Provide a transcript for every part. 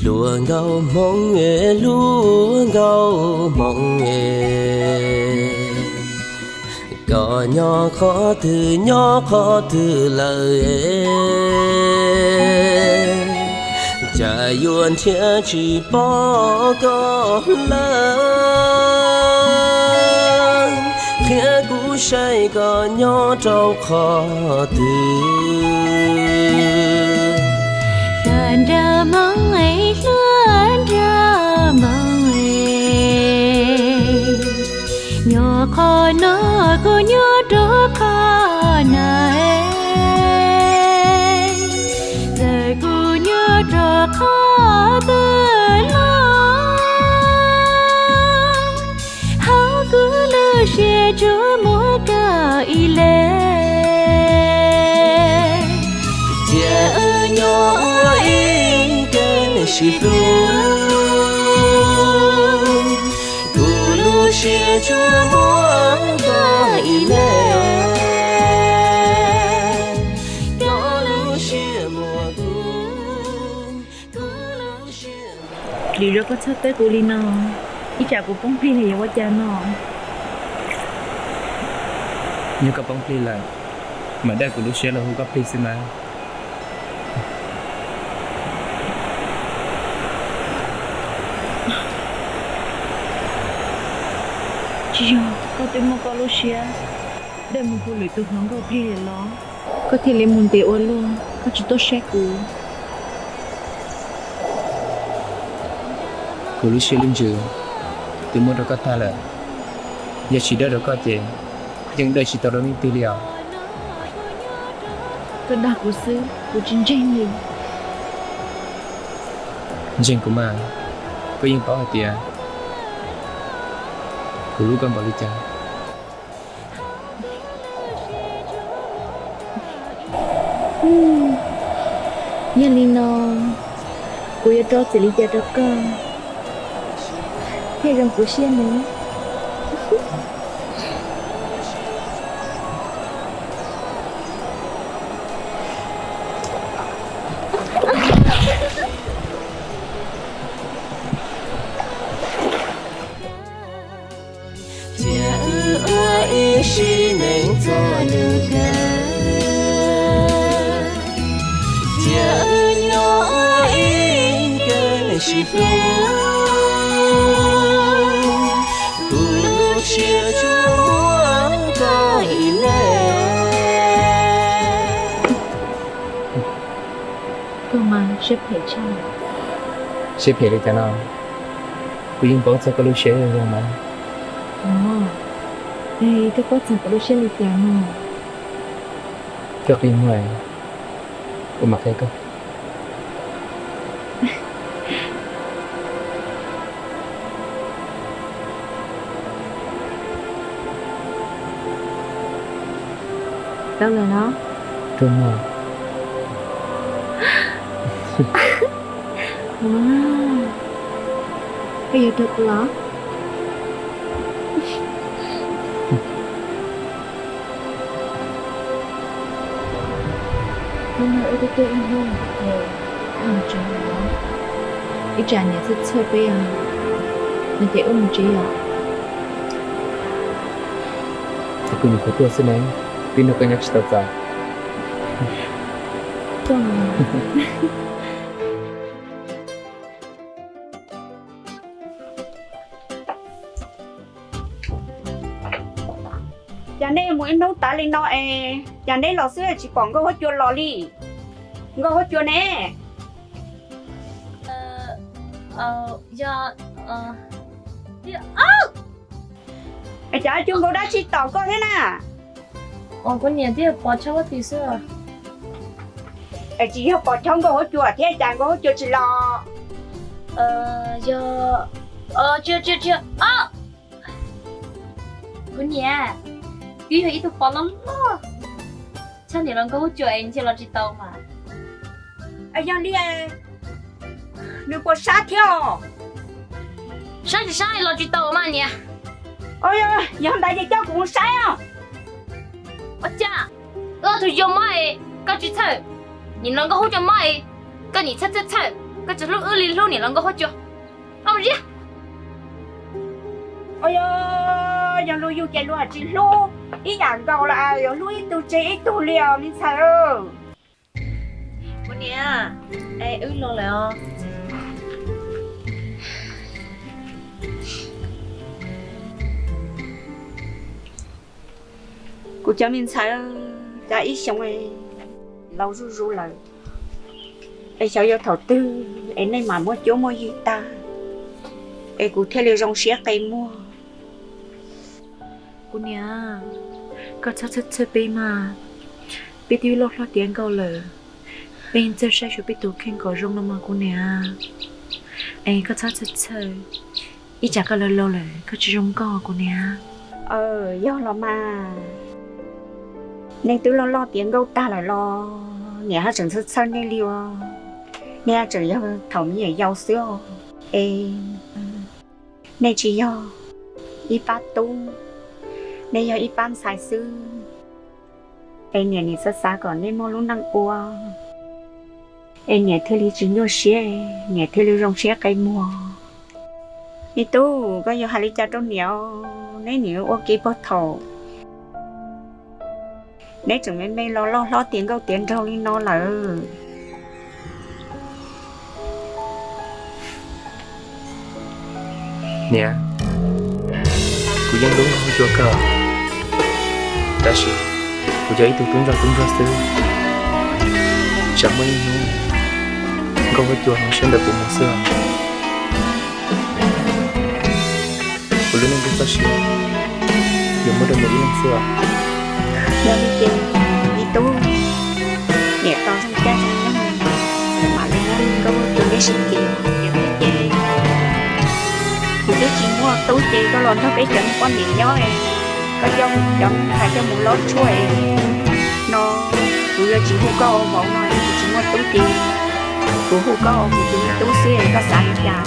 Hluas nkauj Hmoob es, hluas nkauj Hmoob es, koj nyob qhov twg nyob qhov twg lawm es, cas yuav nrhiav tsis pom koj lawm, qhia kuv saib koj nyob rau qhov twg. Hluas nraug Hmoob es, hluas nraug Hmoob es, nyob qhov no kuv nyob rau qhov na es, txawm kuv nyob rau qhov twg los, hauv kuv lub siab tsuas muaj koj ib leeg. Cia wb nyob ua ib ke sib hlub, kuv lub siab tsuas muaj koj ib leeg. Koj lub siab muaj kuv, kuv lub siab. Vim yog koj txhawj teb kuv li no, ib tsam kuv poob plig los yuav ua cas no? Yog koj poob plig lawm, mam daj kuv lub siab los hu koj plig xwb mas. Tsis yog koj twb muaj koj lub siab daj mus hu lwm tus hluas nkauj plig lawm los koj thiaj li mus ntev ua luaj, koj tsis tuaj saib kuv. Kuv lub siab lub ntsws twb muab rau koj tag lawm, yog tsis dag rau koj ces yeej dag tsis tau rau leej twg li os. Koj dag kuv xwb, kuv tsis ntseeg li. Ntseeg kuv mas, koj yeej paub hais tias kuv hlub koj npaum li cas. Yog li no, kuv yuav rau txim li cas rau koj thiaj zoo kuv siab ne? Cia wb ua ib sim neej txhua hnub kawg, cia wb nyob ua ib ke sib hlub, kuv lub siab tsuas muaj koj ib leeg. Koj mas siab phem tshaj. Siab phem li cas no? Kuv yeej paub txog koj lub siab zoo zoo mas. Ua, es koj paub txog kuv lub siab li cas no? Koj qi muag, kuv mam qhia koj. Tau lawm los? Rau muag. Ua, koj yuav rau kuv los? Hnub no wb twb tuaj ib hnub es wb mus tsev lawm. Ib tsam niam txhawj txhawj peb os, no ces wb mus tsev os. Ces kuv nyuam qhuav tuaj xwb ne, twb nrog koj nyob tsis tau txaus. Tuaj. Cas nej mus ib hnub tas li no es cas neb los xwb tsis pom Nkauj Huab Cua los li? Nkauj Huab Cua ne? Yog, es cas cua nkaus dab tsi tom koj thiab na? Kuv niam thiaj pov chob huab tis xwb. Es tsis yog pov chob Nkauj Huab Cua thiab cas Nkauj Huab Cua tsis los? Yog, tsis, tsis, tsis, kuv niam twb yog ib tug pov loj loj, txhaj niam los Nkauj Huab Cua es nws thiaj los tsis tau mas. Yog li, nws puas sab thiab os? Sab tsis sab los tsis tau mas niam. Yog ntawd ces coj kuv mus saib os. Ua cas, wb ob tug yog mob es koj tsis txhawj, nim no Nkauj Huab Cua mob es koj nim txhawj txhawj txhawj. Koj tsis hlub wb li hlub niam hluas nkauj huab cua. Koj mus ziab. Ua, yog luag yug ces luag tsis hlub ib yam nkaus los yuav hlub ib tug tseg ib tug li os me ntxhais. Kuv niam, es wb los lawm os. Kuv cov me ntxhais, cas ib xyoos laus zuj zus lawm, es xyov yuav thaum twg es nej mam muaj cuab muaj yig tag, es kuv thiaj li zoo siab qe muag. Kuv niam, koj txhob txhawj txhawj peb mas, peb twb loj hlob tiav nkauj lawm, peb yeej txawj saib xyuas peb tus kheej kom zoo no mas kuv niam. Es koj txhob txhawj txhawj, ib tsam koj laus laus lawm koj tsis zoo nkauj kuv niam. Yog los mas, nej twb loj loj tiav nkauj tag lawm los niam haj tseem txhawj txhawj nej li ua. Nej haj tseem yog thaum me nyuam yaus xwb os. Es nej tsis yog ib pab tub, nej yog ib pab ntxhais xwb. Es niam nim xav xav kom nej muaj lub neej ua, es niam thiaj li tsis nyuaj siab, niam thiaj li zoo siab qe muag. Me tub, koj yuav hais li cas rau niam? Neb nim ua ke puag thaum neb tseem me me los loj hlob tiav nkauj tiav nraug li no lawm. Niam, kuv yeej hlub nkauj huab cua kawg, tab sis kuv yog ib tug tub ntsuag tub ntsuag xwb. Tsam muaj ib hnub nkauj huab cua hnov siab ntawm kuv mus xwb os. Kuv lub neej txoj sia yuav muab rau nws ib leeg xwb os. Yog li ces me tub, niam tos zoo caij zoo nyoog mam li muab nkauj huab cua neb sib kis. Niam thiab ces kuv twb tsis muaj tub ces koj los nrog peb cov niag poj niam nyob, koj coj cov me ntxhais coj mus lob tshuaj no, kuv yuav tsis hu koj ua vauv no, kuv tsis muaj tub ces kuv hu koj ua kuv tus me tub xwb, koj xav li cas?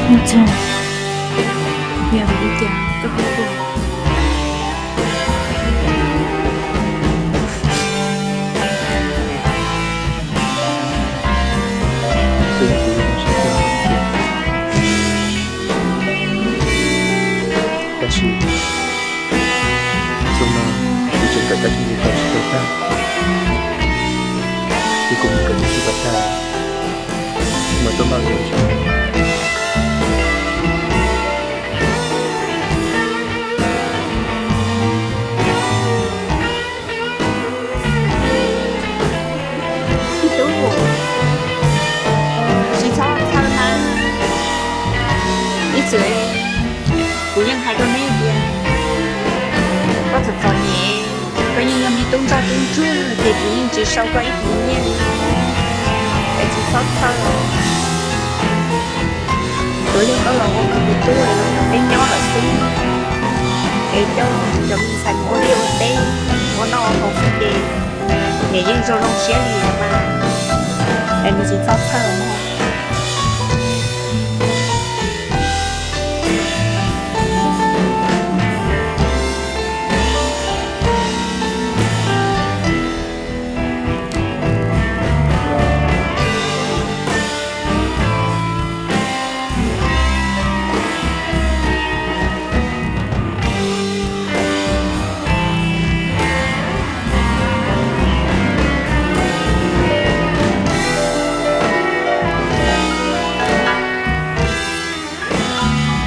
Muaj txog, yog vim li cas koj ho hu? Tab sis xyoo no kuv tseem kawm tau tsis tau tag, ces kuv mus kawm tau tsis tau tag, mas tuaj npaj li. Ib tug, tsis txhob txhawj mas, ib txwm kuv yeej hais rau neb tias koj txom txom nyem, koj yeej yog me tub nroj tub ntsuag ces kuv yeej tsis sau koj ib tug nyiaj li, es tsis txhob txhawj. Kuv yog koj los ua kuv tus tub, peb nyob lawm xwb, es coj cov me ntxhais mus ua liaj ua teb, ua noj ua haus xwb ces niam yeej zoo zoo siab li mas, es nws tsis txhob txhawj mog.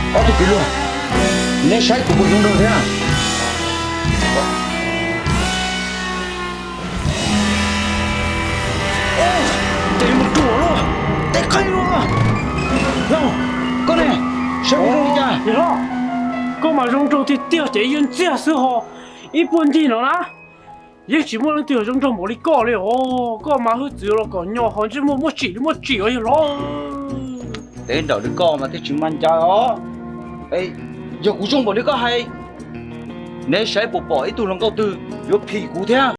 Ob tug kwv luag, neb saib kuv puas zoo nraug thiab? Ces yuav mus ruam luaj, teb qeeb luaj. Lauj, koj ne, saib kuv zoo li cas? Niam hlob, koj mas zoo nraug tiag tiag ces ib yuav ntxiag xwb ho. Ib puag ncig no na, yeej tsis muaj leej twg zoo nraug npaum li koj li os. Koj mas hwj txwv los kom nyo ho ntsej muag muaj tsim li muaj tsim os yawg hlob. Teb nraum li koj mas thiaj tsis mag ncaws os. Yog kuv zoo npaum li koj hais, neb saib puas pom ib tug hluas nkauj twg yuav phim kuv thiab?